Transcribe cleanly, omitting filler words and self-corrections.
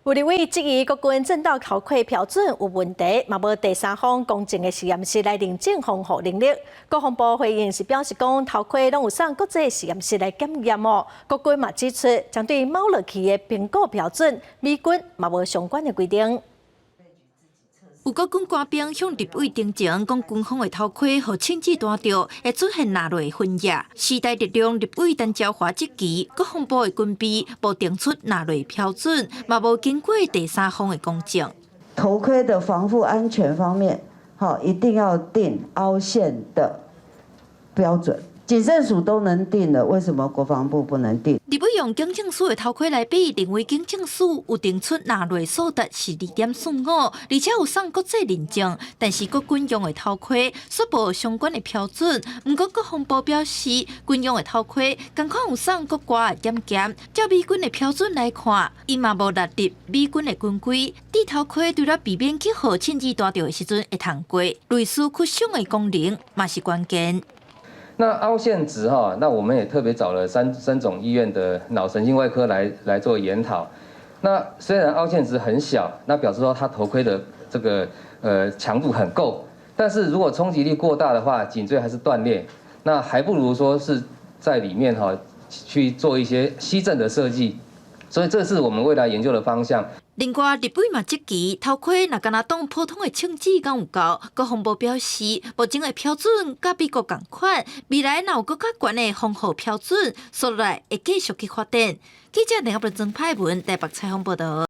有立委質疑國軍戰鬥頭盔標準有問題，嘛無第三方公正的實驗室來認證防護能力。國防部回應時表示講，頭盔攏有送國際實驗室來檢驗哦。國軍嘛指出，針對貓落去的評估標準，美軍嘛無相關的規定。有國軍官兵向立委陳情，講軍方的頭盔予槍子彈著，會出現鈉螺分野。時代力量立委陳昭華質疑，國防部的軍備無定出鈉螺標準，嘛無經過第三方的公證。頭盔的防護安全方面，好，一定要定凹陷的標準。警政署都能定了，為什麼國防部不能定？立委用警政署的頭盔來比，認為警政署有定出鈉螺數值是2.45，而且有送國際認證，但是國軍用的頭盔卻無相關的標準。毋過國防部表示，軍用的頭盔仝款有送國外的檢驗，照美軍的標準來看，伊嘛無納入美軍的軍規。戴頭盔除了避免去予槍子彈著的時陣會燙過，類似屈傷的功能嘛是關鍵。那凹陷值哈，那我們也特別找了三總醫院的腦神經外科來做研討。那雖然凹陷值很小，那表示說他頭盔的這個強度很夠，但是如果衝擊力過大的話，頸椎還是斷裂，那還不如說是在裡面哈去做一些吸震的設計。所以這是我們未來研究的方向。另外，立委嘛質疑頭盔若干焦擋普通的槍子敢有夠？國防部表示，目前的標準佮美國仝款，未來若有閣較懸的防護標準，紲落來會繼續去發展。記者林阿伯曾派文台北採訪報道。